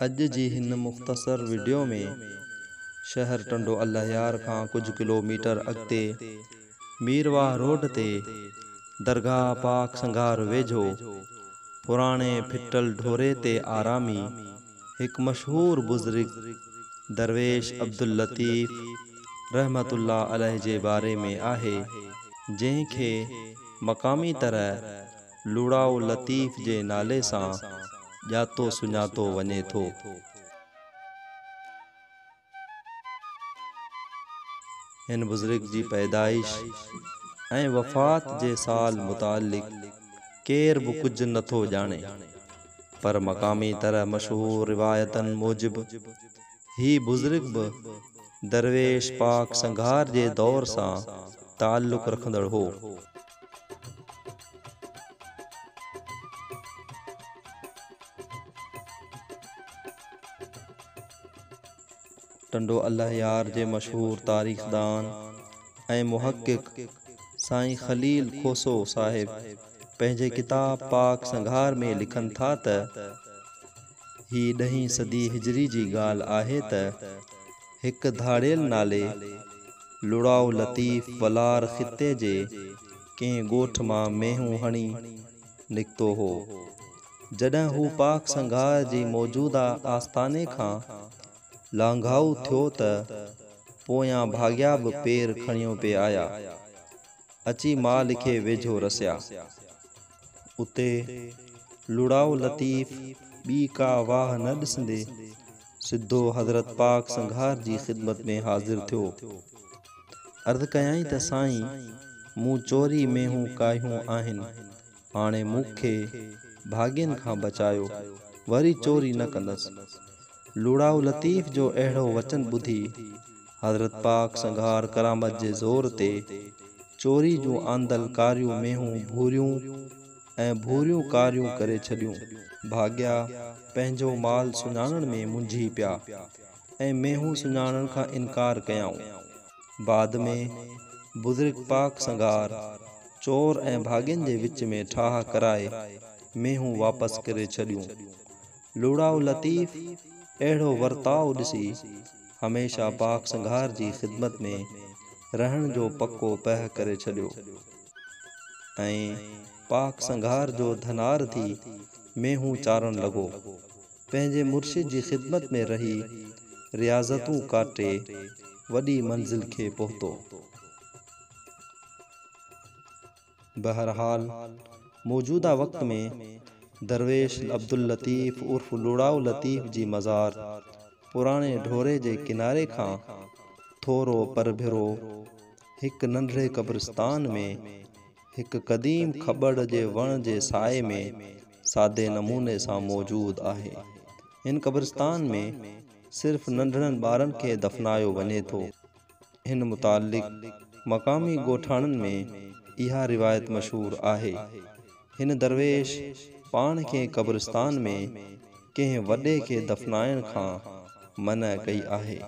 اڄ جي هن مختصر وڊيو ۾ شهر ٽنڊو الهيار کان ڪجهه ڪلو ميٽر اڳتي ميرواهه روڊ تي درگاهه پاڪ سنگهار ويجهو پراڻي ڦٽل ڍوري تي آرامي هڪ مشهور بزرگ درويش عبداللطيف رحمة الله عليه جي باري ۾ آهي جنهن کي مقامي طرح لوڙائو لطيف جي نالي سان ڄاتو سڃاتو وڃي ٿو. هن بزرگ جي پيدائش ۽ وفات جي سال متعلق ڪير به ڪجهه نه ٿو ڄاڻي، پر مقامي طرح مشهور روايتن موجب هي بزرگ به درويش پاڪ سنگهار جي دور سان تعلق رکندڙ هو. ٽنڊو الله يار جي مشهور تاريخدان ۽ محقق سائين خليل کوسو صاحب پنهنجي ڪتاب پاڪ سنگهار ۾ لکن ٿا ته، هي ڏهين صدي هجري جي ڳالهه آهي ته هڪ ڌاڙيل نالي لڙائو لطيف ولار خطي جي ڪنهن ڳوٺ مان مينهون هڻي نڪتو هو. جڏهن هو پاڪ سنگهار جي موجوده آستاني کان لانگهائو ٿيو ته پويان ڀاڳيا به پير کڻيو پئي آيا. اچي مال کي ويجهو رسيا. اتي لڙائو لطيف ٻي ڪا واهه نه ڏسندي سڌو حضرت پاڪ سنگهار جي خدمت ۾ حاضر ٿيو. عرض ڪيائين ته سائين مون چوري مينهون ڪاهيون آهن، هاڻي مون کي ڀاڳين کان بچايو، وري چوري نه ڪندس. لوڙائو لطيف جو اهڙو وچن ٻڌي حضرت پاڪ سنگهار ڪرامت جي زور تي چوري جون آندل ڪاريون مينهون ڀوريون ۽ ڀوريون ڪاريون ڪري ڇڏيون. ڀاڳيا پنهنجو مال سڃاڻڻ ۾ منجهي پيا ۽ مينهون سڃاڻڻ کان انڪار ڪيائون. بعد ۾ بزرگ پاڪ سنگهار چور ۽ ڀاڳين جي وچ ۾ ٺاهه ڪرائي مينهون واپس ڪري ڇڏيون. لوڙائو لطيف اهڙو ورتاء ڏسي هميشه پاڪ سنگهار جي خدمت ۾ رهڻ جو پڪو پهه ڪري ڇڏيو. ۽ پاڪ سنگهار جو ڌنار ٿي مينهون چارڻ لڳو. پنهنجي مرشد جي خدمت ۾ رهي رياضتون ڪاٽي وڏي منزل کي پهتو. بهرحال موجوده وقت ۾ درويش عبداللطيف عرف لوڙائو لطيف جي مزار پراڻي ڍوري جي ڪناري کان ٿورو پرڀرو هڪ ننڍڙي قبرستان ۾ هڪ قديم کٻڙ جي وڻ جي سائي ۾ سادي نموني سان موجود آهي. هن قبرستان ۾ صرف ننڍڙن ٻارن کي دفنايو وڃي ٿو. هن متعلق مقامي ڳوٺاڻن ۾ اها روايت مشهور آهي. هن درويش پاڻ کي قبرستان ۾ ڪنهن وڏي کي دفنائڻ کان منع ڪئي آهي.